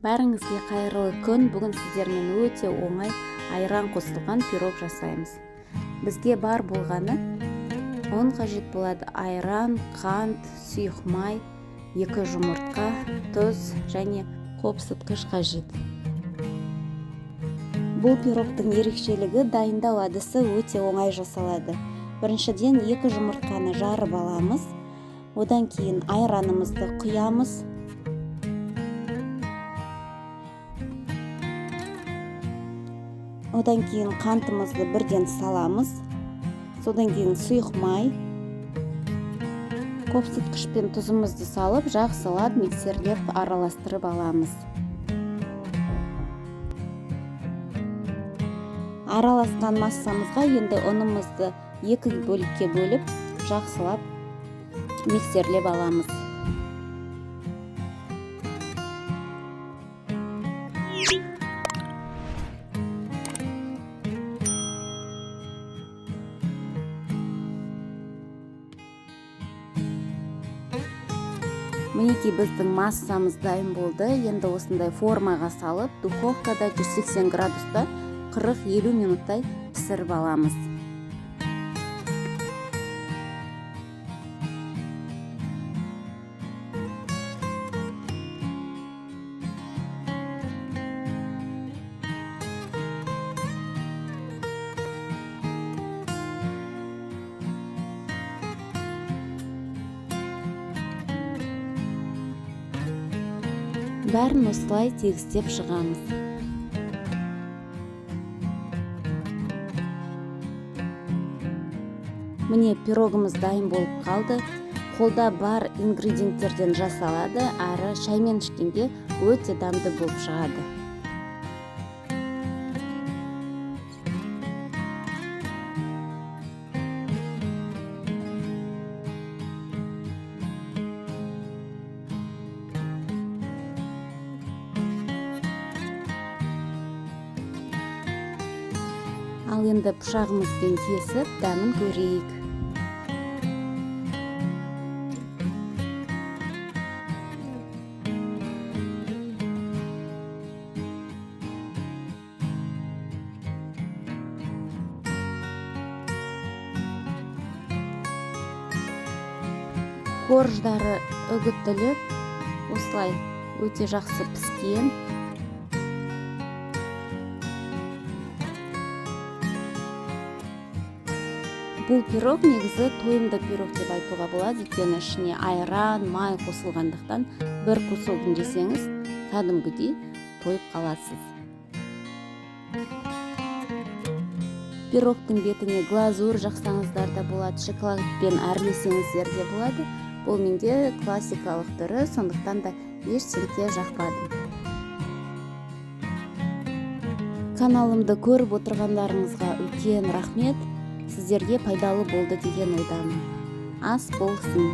Бәріңізге қайырлы күн. Бүгін сіздермен өте оңай айран қосылған пирог жасаймыз. Бізге бар болғаны ұн қажет болады: айран, қант, сұйық май, 2 жұмыртқа, тұз және қопсытқыш қажет. Бұл пирогтың ерекшелігі дайындау әдісі өте оңай жасалады. Біріншіден 2 жұмыртқаны жарып аламыз, одан кейін айранымызды құямыз. Одан кейін қантымызды бірден саламыз. Содан кейін сұйық май, қопсытқыш пен тұзымызды салып, жақсылап миксерлеп араластырып аламыз. Араласқан массамызға енді ұнымызды 2 бөлікке бөліп, жақсылап миксерлеп аламыз. Мінекей біздің массамыз дайын болды. Енді осындай формаға салып, духовкада 180 градуста 40-50 минуттай пісіріп аламыз. Бәрін осылай тегістеп шығамыз. Міне, пирогымыз дайын болып қалды. Қолда бар ингредиенттерден жасалады, әрі шаймен ішкенде өте дәмді болып шығады. Ал енді пышағымызбен кесіп, дәмін көрейік. Корждары үгітіліп, осылай өте жақсы піскен. Бұл пирог негізі тойымды пирог деп айтуға болады, өйткені ішіне айран, май қосылғандықтан бір кусогын жесеңіз, кәдімгідей тойып қаласыз. Пирогтың бетіне глазурь жақсаңыздар да болады, шоколадпен әрлесеңіздер де болады. Бұл менде классикалық түрі, сондықтан да ештеңке жақпадым. Каналымды көріп отырғандарыңызға үлкен рахмет. Сіздерге пайдалы болды деген ойдамын. Ас болсын.